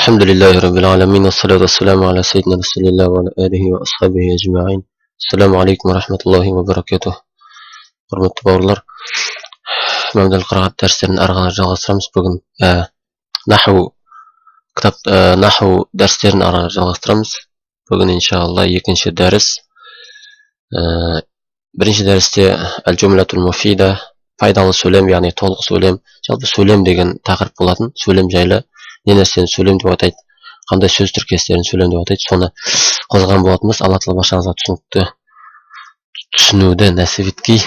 الحمد لله رب العالمين، والصلاة والسلام على سيدنا رسول الله وعلى آله وأصحابه أجمعين. السلام عليكم ورحمة الله وبركاته. Құрметті бауырлар, мәмдел қырағат дәрістерін ары қарай жалғастырамыз. Бүгін наху кітап, наху дәрістерін ары қарай жалғастырамыз. Бүгін иншалла екінші дәріс. Бірінші дәрісте әл-жумлатул муфида, пайдалы сөйлем, яғни толық сөйлем, жалпы сөйлем деген тақырып болатын. Сөйлем жайлы не нәрсені сөйлем деп атайды, қандай сөз тіркестерін сөйлем деп атайды, соны қозғаған болатынбыз. Алла тағала баршаңызға түсінікті түсінуді нәсіп еткей,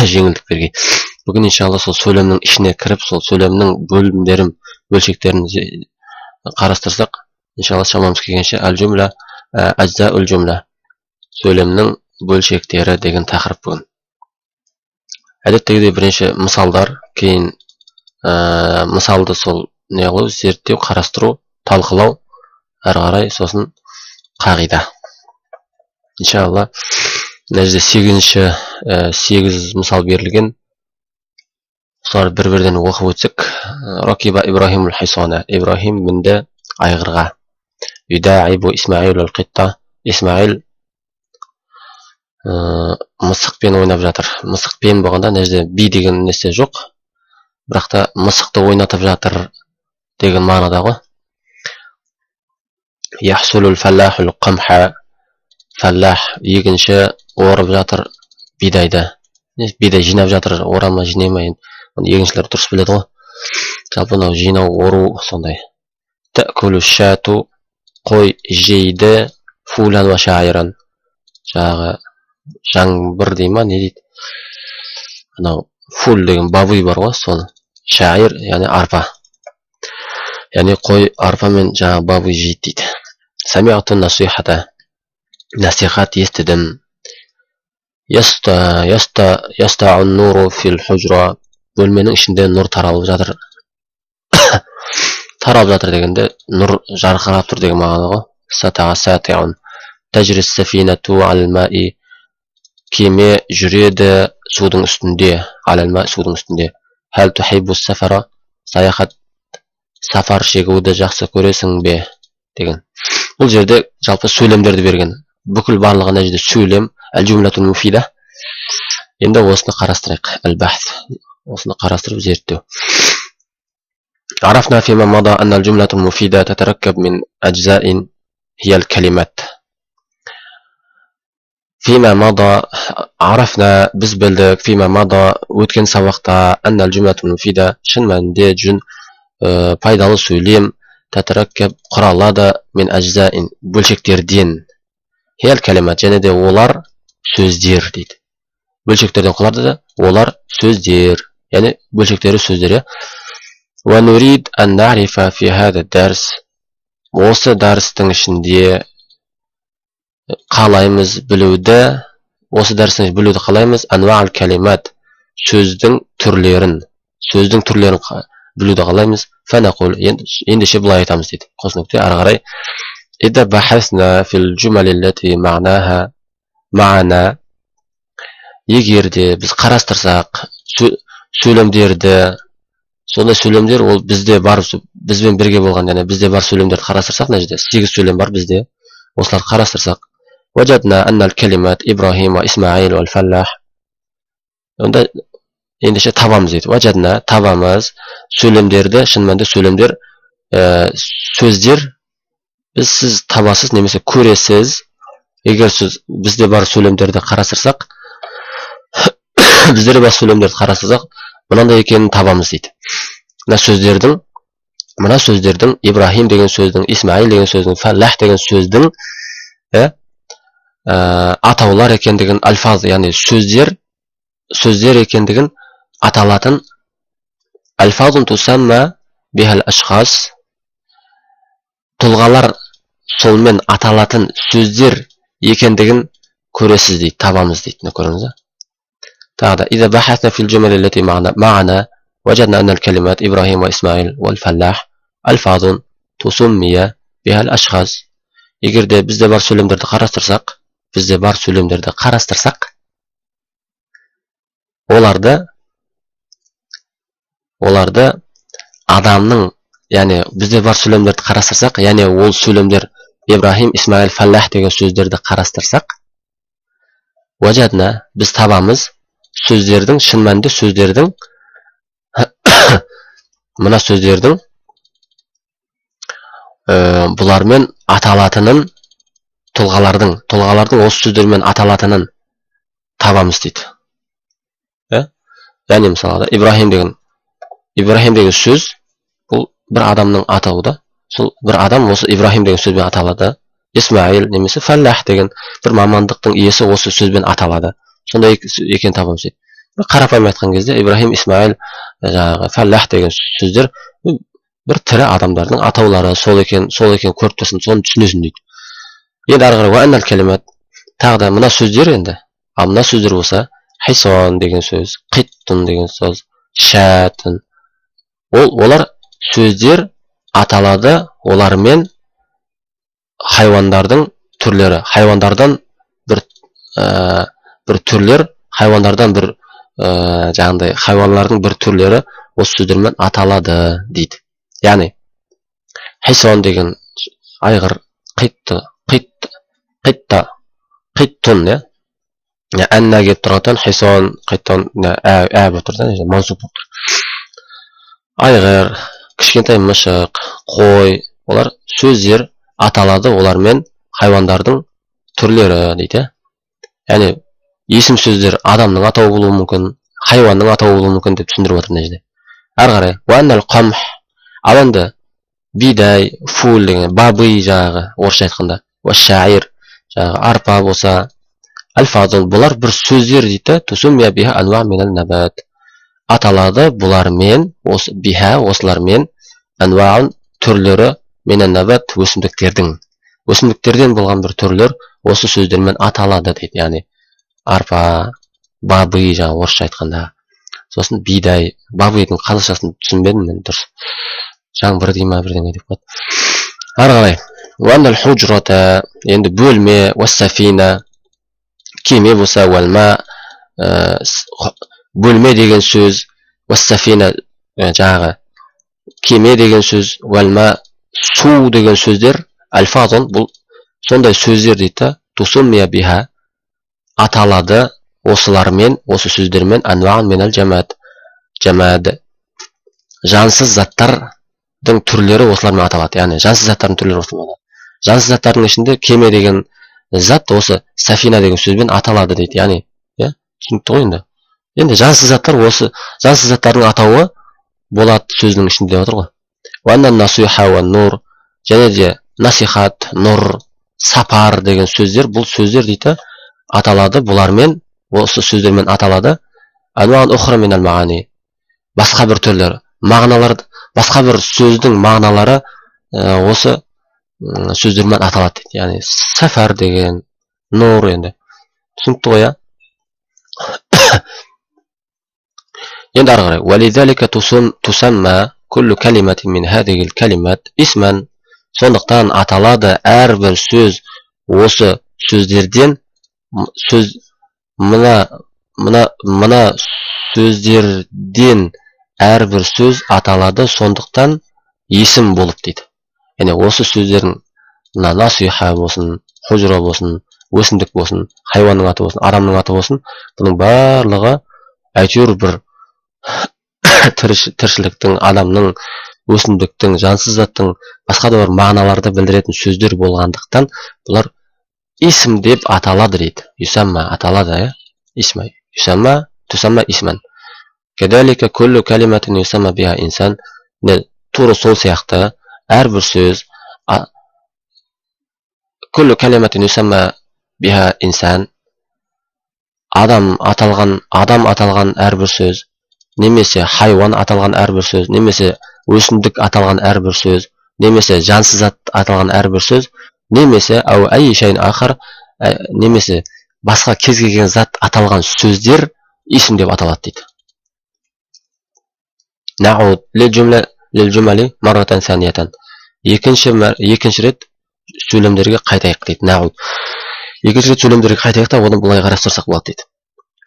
жеңілдік бергей. Бүгін иншалла сол сөйлемнің ішіне кіріп, сол сөйлемнің бөлімдерін, бөлшектерін қарастырсақ, иншалла шамамыз келгенше әл-жумла, әжзаул жумла, сөйлемнің бөлшектері деген тақырып бүгін. Әдеттегідей бірінші мысалдар, кейін мысалды сол не қылу, зерттеу, қарастыру, талқылау, әрі қарай сосын қағида. Иншалла мына жерде 8 мысал берілген. Соларды бір-бірден оқып өтсек. Ракиба Ибрахимул хисана, Ибрахим мінді айғырға. Юдаибу Исмаил ал-қитта, Исмаил мысықпен ойнап жатыр. Мысықпен болғанда мына жерде би деген нәрсе жоқ, бірақ та мысықты ойнатып жатыр деген мағынада ғой. Яхсулул фаллахул қамха, фаллах егінші орып жатыр бидайды. Бидай жинап жатыр, ора ма жинай ма енді, оны егіншілер дұрыс біледі ғой. Жалпы мынау жинау, ору сондай. Тәкулу шату, қой жейді, фулан ва шаиран, жаңағы жаңбыр дей ма не дейді, анау фул деген бабый бар ғой, соны. Шаир яғни арпа, яғни қой арпа мен жаңағы бабый жейді дейді. Самиату насихата, насихат естідім. Ястаун нуру фил хужра, бөлменің ішінде нұр таралып жатыр. Таралып жатыр дегенде нұр жарқырап тұр деген мағына ғой. Сатаға сатиун. Тәжрис сафинату алал маи, кеме жүреді судың үстінде. Алал ма, судың үстінде. Хал тухиббу сафара, саяхат, сафар шегуді жақсы көресің бе деген. Бұл жерде жалпы сөйлемдерді берген. Бүкіл барлығы мына жерде сөйлем, әл-жумлатул муфида. Енді осыны қарастырайық. Әл-бахс. Осыны қарастырып зерттеу. Арафна фима мада анна әл-жумлатул муфида татараккаб мин аджзаин хия әл-калимат. Фима мада арафна, біз білдік, фима мада өткен сабақта, анна әл-жумлатул муфида шын мәнінде жүн пайдалы сөйлем, татараккаб құралады мин аджзаин бөлшектерден. Хия әл-калимат, және де олар сөздер дейді. Бөлшектерден құралады да, олар сөздер, яғни бөлшектері сөздер. Ва нурид ан нарифа фи хаза дарс, осы дәрістің ішінде қалаймыз білуді, осы дәрістің білуді қалаймыз, анва'ал калимат, сөздің түрлерін, сөздің түрлерін білуді қалаймыз. Фанақул, ендеше былай айтамыз дейді. Қос нүкте ары қарай. Ида бахасна фил жумали аллати ма'наха ма'ана, егер де біз қарастырсақ сөйлемдерді, сондай сөйлемдер ол бізде бар, бізбен бірге болған, яғни бізде бар сөйлемдерді қарастырсақ, мына жерде 8 сөйлем бар бізде, осыларды қарастырсақ, вajadna anna al-kalimat Ибрахим ва Исмаил ва фаллах, онда ендеше табамыз дейді. Вajadna табамыз сөйлемдерді, шын мәнінде сөйлемдер, сөздер біз сіз табасыз немесе көресіз. Егер сіз бізде бар сөйлемдерді қарастырсақ, бізде бар сөйлемдерді қарастырсақ, мынандай екенін табамыз дейді. Мына сөздердің, мына сөздердің, Ибрахим деген сөздің, Исмаил деген сөздің, Фаллах деген сөздің атаулар екендігін, альфаз, яғни сөздер, сөздер екендігін аталатын альфазун тусамма бихал ашхас, тұлғалар солмен аталатын сөздер екендігін көресіз дейді, табамыз дейді. Мына көрдіңіз ба? Тағы да иза бахасна фил жумали аллати ма'ана вajadna анна аль-калимат Ибрахим ва Исмаил вал фаллах альфазун тусуммия бихал ашхас. Егер де бізде бар сөйлемдерді қарастырсақ, бізде бар сөйлемдерді қарастырсақ, оларды адамның Яғни бізде бар сөйлемдерді қарастырсақ, яғни ол сөйлемдер Ибрахим, Исмаил, Фаллах деген сөздерді қарастырсақ, уажадна, біз табамыз сөздердің, шын мәнінде сөздердің, мына сөздердің бұлармен аталатынын, тұлғалардың осы сөздермен аталатынын табамыз дейді. Яғни мысалға Ибрахим деген сөз бұл бір адамның атауы да. Сол бір адам осы Ибрахим деген сөзбен аталады. Исмаил немесе Фаллах деген бір мамандықтың иесі осы сөзбен аталады. Сондай екенін табамыз дейді. Қарапайым айтқан кезде Ибрахим, Исмаил, жаңағы Фаллах деген сөздер бір тірі адамдардың атаулары, сол екен көріп тұрсың, соны түсінесің дейді. Енді ары қарай уәннал кәлимат, тағы да мына сөздер енді, ал мына сөздер болса хисон деген сөз, қиттун деген сөз, шәтун, олар сөздер аталады, олармен хайуандардың түрлері, хайуандардан бір түрлер, хайуандардан бір жаңағындай хайуанлардың бір түрлері осы сөздермен аталады дейді. Яғни хисон деген айғыр, қиттун, иә, әнна келіп тұрғандықтан хисон, қиттун, ә болып тұр да, мансуб болып тұр. Айғыр, кішкентай мысық, қой, олар сөздер аталады, олармен хайуандардың түрлері дейді. Яғни есім сөздер адамның атауы болуы мүмкін, хайуанның атауы болуы мүмкін деп түсіндіріп отыр мына жерде. Әрі қарай уәннал қамх, ал енді бидай, фул деген бабы, жаңағы орысша айтқанда, уа-шаир, жаңағы арпа болса, альфазун, бұлар бір сөздер дейді. Тусуммия биха ануа минал набат, аталады бұлармен, осы биха, осылармен ануаун түрлері, минал набат, өсімдіктердің, өсімдіктерден болған бір түрлер осы сөздермен аталады дейді. Яғни арпа, бабы, жаңағы орысша айтқанда, сосын бидай, бабыдың қазақшасын түсінбедім мен дұрыс, жаңбыр дей ма бірдеңе деп қояды. Ары қарай уәннал хужрата, енді бөлме, уассафина, кеме болса, уәлма, бөлме деген сөз, уассафина, жаңағы кеме деген сөз, уәлма, су деген сөздер, альфазун, бұл сондай сөздер дейді. Тусуммия биха, аталады осылармен, осы сөздермен ануан минал жамад, жамад, жансыз заттардың түрлері осылармен аталады. Яғни жансыз заттардың түрлері осылармен аталады. Жансыз заттардың ішінде кеме деген зат осы сафина деген сөзбен аталады дейді. Яғни, иә, түсінікті ғой енді. Енді жансыз заттар осы жансыз заттардың атауы болады сөзінің ішінде деп отыр ғой. Уанна насиха уа нур, және де насихат, нұр, сапар деген сөздер, бұл сөздер дейді аталады, бұлармен, осы сөздермен аталады. Ануан ухра минал маани, басқа бір түрлері, мағыналар, басқа бір сөздің мағыналары осы сөздермен аталады дейді. Яғни сафар деген, нұр, енді түсінікті ғой, иә. Енді ары қарай уализалика тусамма куллу калиматин мин хадихил калимат исман, сондықтан аталады әрбір сөз осы сөздерден, сөз мына сөздерден әрбір сөз аталады, сондықтан есім болып дейді. Яғни осы сөздердің мына насиха болсын, хужра болсын, өсімдік болсын, хайуанның аты болсын, адамның аты болсын, бұның барлығы әйтеуір бір тіршіліктің, адамның, өсімдіктің, жансыз заттың басқа да бір мағыналарды білдіретін сөздер болғандықтан бұлар исм деп аталады дейді. Юсамма аталады, иә? Исма, юсамма, тусамма исман. Кадалика куллу калиматин юсамма биха инсан. Тура сол сияқты әрбір сөз, куллу калиматин юсамма биха инсан, адам аталған әрбір сөз, немесе хайуан аталған әрбір сөз, немесе өсімдік аталған әрбір сөз, немесе жансыз зат аталған әрбір сөз, немесе ау әй шайын ахар, немесе басқа кез келген зат аталған сөздер исм деп аталады дейді. Науд лил-жумали марратан саниятан. Екінші рет сөйлемдерге қайтайық дейді. Науд. Екінші рет сөйлемдерге қайтайық та, оны былай қарастырсақ болады дейді.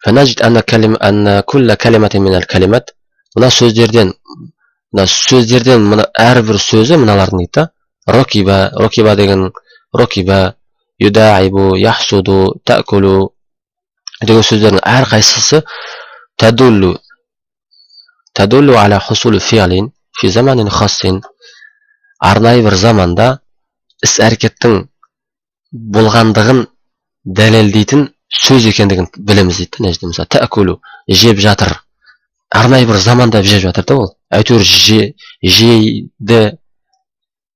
Фанажид анна калима анна кулла калиматин минал калимат. Мына сөздерден Мына сөздерден мына әрбір сөзі мыналардың дейді да. Рокиба, рокиба деген рокиба, юдаибу, яхсуду, таакулу деген сөздердің әрқайсысы тадуллу, тадуллу аля хусули фиалин фи заманин хассин, арнайы бір заманда іс әрекеттің болғандығын дәлелдейтін сөз екендігін білеміз дейді. Мына жерде мысалы таакулу жеп жатыр, арнайы бір заманда жеп жатыр да, ол әйтеуір жейді,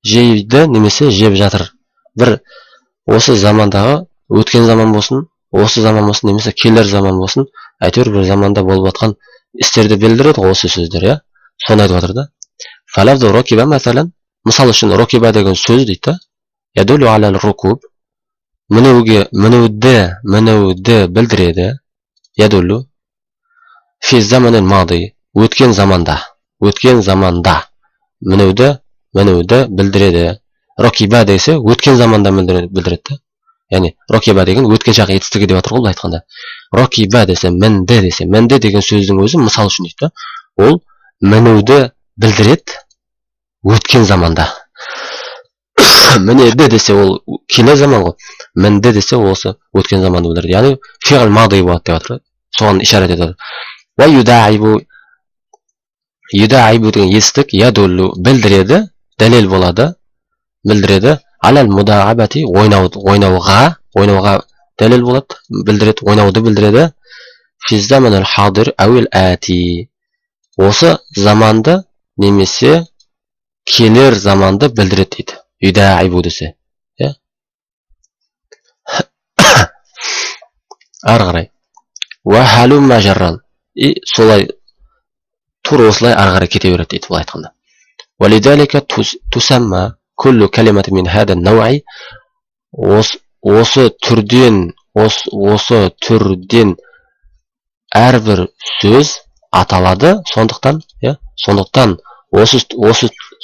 жейді немесе жеп жатыр. Бір осы замандағы өткен заман болсын, осы заман болсын, немесе келер заман болсын, әйтеуір бір заманда болып жатқан істерді білдіреді ғой осы сөздер, иә? Соны айтып жатыр да. Фалафзу рокиба мәсәлән, мысал үшін рокиба деген сөз дейді да, ядулю алал рукуб, мінуге, мінуді, мінуді білдіреді. Ядулю фи заманил мади, өткен заманда, өткен заманда мінуді, мінуді білдіреді. Рокиба десе өткен заманда білдіреді. Яғни рокиба деген өткен шақ етістігі деп жатыр ғой былай айтқанда. Рокиба десе мінді десе, мінді деген сөздің өзі мысал үшін дейді да, ол мінуді білдіреді өткен заманда. Мінеді десе ол келер заман ғой, мінді десе осы өткен заманды білдіреді. Яғни фиғл мади болады деп жатыр, соған ишарат етеді. Уа юдаибу, юдаибу деген етістік ядуллу білдіреді, дәлел болады, білдіреді. Алал мудаабати, ойнау, ойнауға, ойнауға дәлел болады, білдіреді, ойнауды білдіреді. Фи заманил хадир ауил ати, осы заманды немесе келер заманды білдіреді дейді. Юдаибу десе, иә? Ары қарай уа халумма жарран, и солай тура осылай ары қарай кете береді дейді былай айтқанда. Уалидалика тусамма күллу калимати мин хада науи, осы түрден, осы түрден әрбір сөз аталады. Сондықтан, иә, сондықтан осы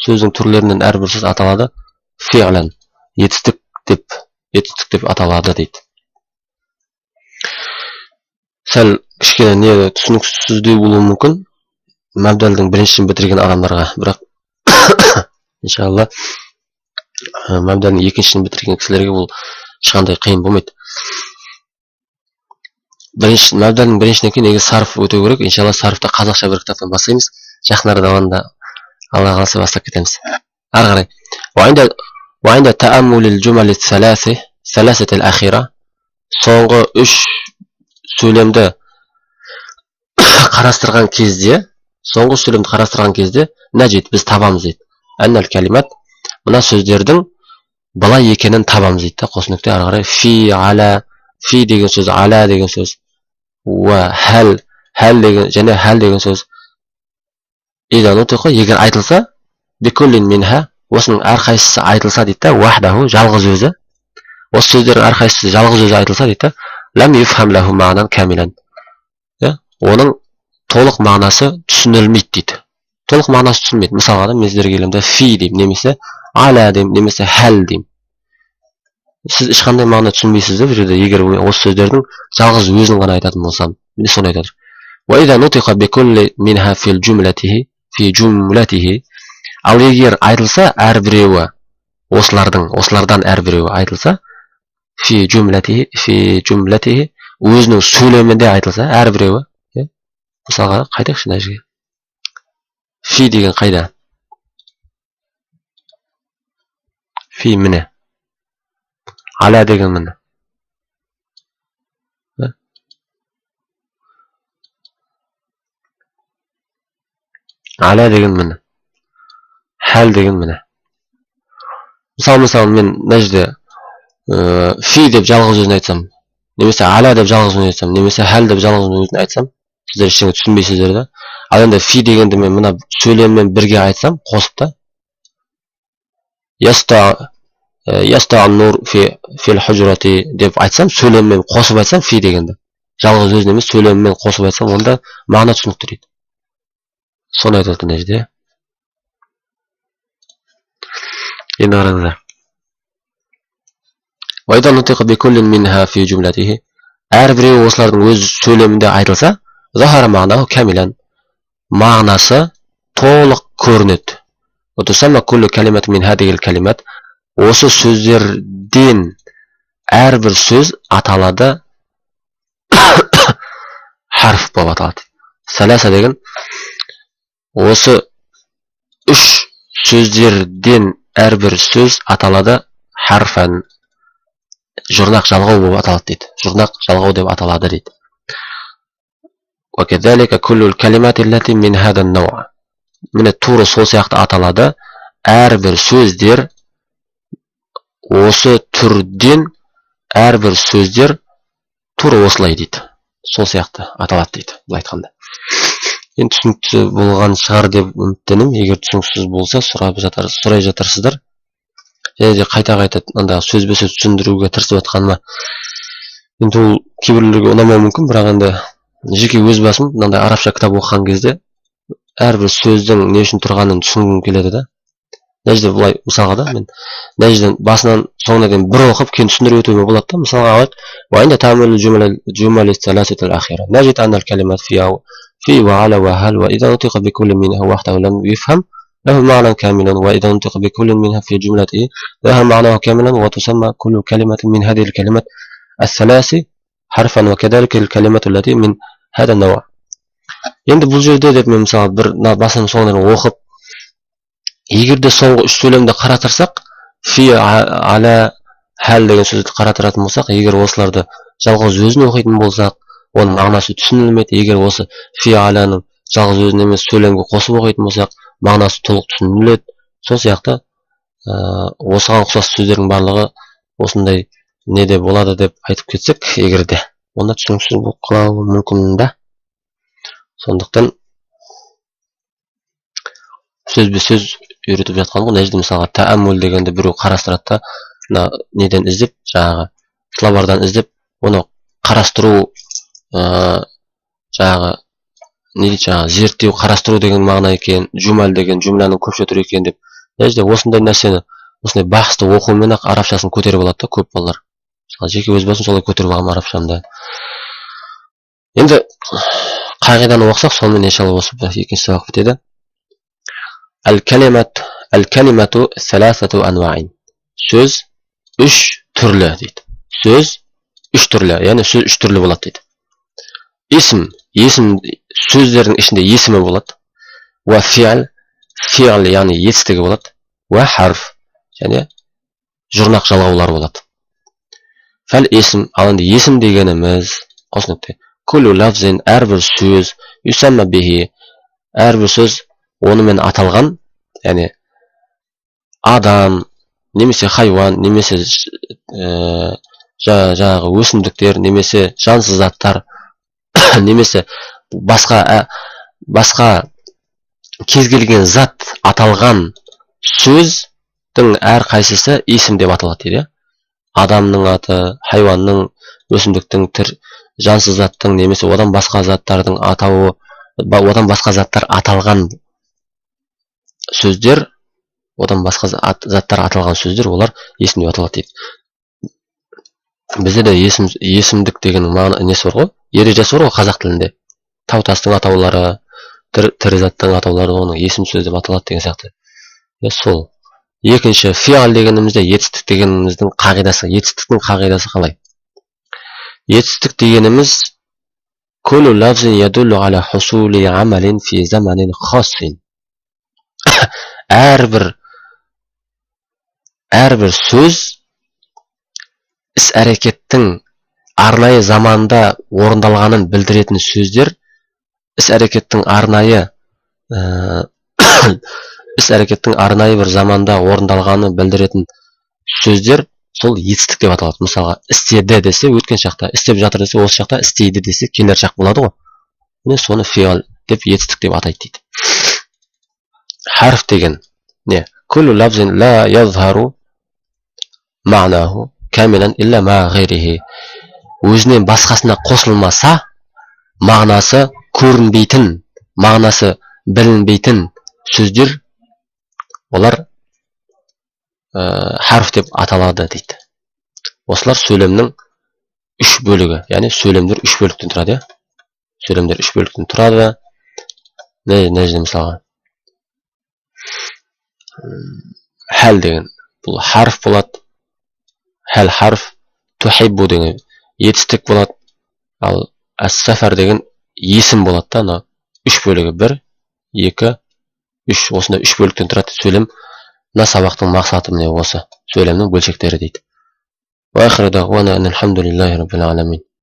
сөздің түрлерінен әрбір сөз аталады фиғлан, етістік деп, етістік деп аталады дейді. Сәл кішкене не түсініксіздеу болуы мүмкін мәбдәлдің біріншісін бітірген адамдарға, бірақ иншалла мәбдәлдің екіншісін бітірген кісілерге бұл ешқандай қиын болмайды. Бірінші мәбдәлдің біріншісінен кейін негізі сарф өту керек. Иншалла сарфты қазақша бір кітаптан бастаймыз. Жақын арада оны да Алла қаласа бастап кетеміз. Ары қарай. Уа инда тааммулил жумали саласи, саласатил ахира, соңғы үш сөйлемді қарастырған кезде, соңғы сөйлемді қарастырған кезде нәжид біз табамыз дейді. Әннәл калимат, мына сөздердің былай екенін табамыз дейді. Қос нүкте ары қарай фи, аля, фи деген сөз, аля деген сөз, уа хәл, хәл деген және хәл деген сөз. Ида нутиқа, егер айтылса, бикуллин минха, осының әрқайсысы айтылса дейді да, вахдаху, жалғыз өзі, осы сөздердің әрқайсысы жалғыз өзі айтылса дейді да, лам юфхам лаху мағнан камилан, оның толық мағынасы түсінілмейді дейді. Толық мағынасы түсінілмейді. Мысалға да мен сіздерге келемін да фи деймін, немесе аля деймін, немесе хәл деймін. Сіз ешқандай мағына түсінбейсіз да бұл жерде, егер осы сөздердің жалғыз өзін ғана айтатын болсам. Міне соны айтады. Уа иза нутиқа бикулли минха фил жумлатихи, фи жумлатихи, ал егер айтылса әрбіреуі осылардың, осылардан әрбіреуі айтылса, фи жумлатихи, фи жумлатихи, өзінің сөйлемінде айтылса әрбіреуі, мысалға қайтайықшы мына жерге. Фи деген қайда? Фи міне. Аля деген міне. Аля деген міне. Хәл деген міне. Мысалы, мен мына жерде фи деп жалғыз өзін айтсам, немесе аля деп жалғыз өзін айтсам, немесе хәл деп жалғыз өзін айтсам, сіздер ештеңе түсінбейсіздер да. Ал енді фи дегенді мен мына сөйлеммен бірге айтсам, қосып та, яста нур фил хужрати деп айтсам, сөйлеммен қосып айтсам, фи дегенді жалғыз өзін емес сөйлеммен қосып айтсам, онда мағына түсінікті дейді. Соны айтады мына жерде. Енді қараңыздар. Уайда нутиқа бикуллин минха фи жумлатихи, әрбіреуі осылардың өз сөйлемінде айтылса, захара мағнаху камилан, мағынасы толық көрінеді. Осы сөздерден әрбір сөз аталады, харф болып аталады. Сәләсә деген осы үш сөздерден әрбір сөз аталады, харфан, жұрнақ жалғау болып аталады дейді. Жұрнақ жалғау деп аталады дейді. Міне тура сол сияқты аталады. Әрбір сөздер осы түрден әрбір сөздер тура осылай дейді. Сол сияқты аталады дейді, былай айтқанда. Енді түсінікті болған шығар деп үміттенемін. Егер түсініксіз болса, сұрай жатарсыздар. Және де қайта-қайта анда сөзбе-сөз түсіндіруге тырысып жатқаныма енді ол кейбіреулерге ұнамауы мүмкін, бірақ енді жеке өз басым мынандай арабша кітап оқыған кезде әрбір сөздің не үшін тұрғанын түсінгім келеді да. Мына жерде былай мысалға да, мен мына жерден басынан соңына дейін бір оқып кейін түсіндіріп өтуіме болады да. Мысалға алайық, له معنى كاملا وإذا نطق بكل منها في جملته لها معناه كاملا وتسمى كل كلمة من هذه الكلمات الثلاث حرفا وكذلك الكلمة التي من هذا النوع. Енді бұл жерде деп мен мысалы бір басынан соңына дейін оқып, егер де соңғы үш сөйлемді қаратырсақ, фи, аля, хәл деген сөзді қаратыратын болсақ, егер осыларды жалғыз өзін оқитын болсақ, оның мағынасы түсінілмейді. Егер осы фи, аляның жалғыз өзін емес сөйлемге қосып оқитын болсақ, мағынасы толық түсініледі. Сол сияқты осыған ұқсас сөздердің барлығы осындай неде болады деп айтып кетсек, егер де онда түсініксіз болып қалуы мүмкін да. Сондықтан сөзбе сөз үйретіп жатқан ғой. Мына жерде мысалға тәәммул дегенді біреу қарастырады да, мына неден іздеп, жаңағы словардан іздеп, оны қарастыру, жаңағы не дейді, жаңағы зерттеу, қарастыру деген мағына екен, жумал деген жумланың көпше түрі екен деп. Мына жерде осындай нәрсені, осындай бақсты оқумен ақ арабшасын көтеріп алады да көп балалар. Мысалы жеке өз басым солай көтеріп алғанмын арабшамды. Енді қағиданы оқысақ, сонымен иншалла осы екінші сабақ бітеді. Әл-калимату саласату анваин. Сөз үш түрлі дейді. Сөз үш түрлі, яғни сөз үш түрлі болады дейді. Есім, есім сөздердің ішінде есімі болады. Уа фиал, фиал яғни етістігі болады. Уа харф, және жұрнақ жалғаулары болады. Фәл есім, ал енді есім дегеніміз қос нүкте. Күллу лафзин, әрбір сөз, юсамма бихи, әрбір сөз онымен аталған, яғни адам, немесе хайуан, немесе жаңағы өсімдіктер, немесе жансыз заттар, немесе басқа кез келген зат аталған сөздің әрқайсысы есім деп аталады дейді. Адамның аты, хайуанның, өсімдіктің, жансыз заттың, немесе одан басқа заттардың атауы, одан басқа заттар аталған сөздер, одан басқа заттар аталған сөздер, олар есім деп аталады дейді. Бізде де есімдік деген мағына несі бар ғой, ережесі бар ғой қазақ тілінде. Тау тастың атаулары, тірі заттың атаулары оның есім сөз деп аталады деген сияқты. Сол. Екінші, фиал дегенімізде етістік дегеніміздің қағидасы, етістіктің қағидасы қалай? Етістік дегеніміз күллу лафзин ядуллу аля хусули амалин фи заманин хассин. Әрбір сөз іс әрекеттің арнайы заманда орындалғанын білдіретін сөздер, іс әрекеттің арнайы іс әрекеттің арнайы бір заманда орындалғанын білдіретін сөздер сол етістік деп аталады. Мысалға, істеді десе өткен шақта, істеп жатыр десе осы шақта, істейді десе келер шақ болады ғой. Міне соны фиал деп, етістік деп атайды дейді. Харф деген не? Күллу лафзин ла язхару мағнаху камилан илля ма ғайрихи. Өзінен басқасына қосылмаса, мағынасы көрінбейтін, мағынасы білінбейтін сөздер, олар харф деп аталады дейді. Осылар сөйлемнің үш бөлігі, яғни сөйлемдер үш бөліктен тұрады. Сөйлемдер үш бөліктен тұрады. Не жерде мысалға Хәл деген бұл харф болады, хәл харф. Тухиббу деген етістік болады, ал әс-сафар деген есім болады да. Ана үш бөлігі, 1, 2, 3, осындай үш бөліктен тұрады сөйлем. Мына сабақтың мақсаты міне осы сөйлемнің бөлшектері дейді. Уа ахиру дағуана ан алхамдулиллахи раббил аламин.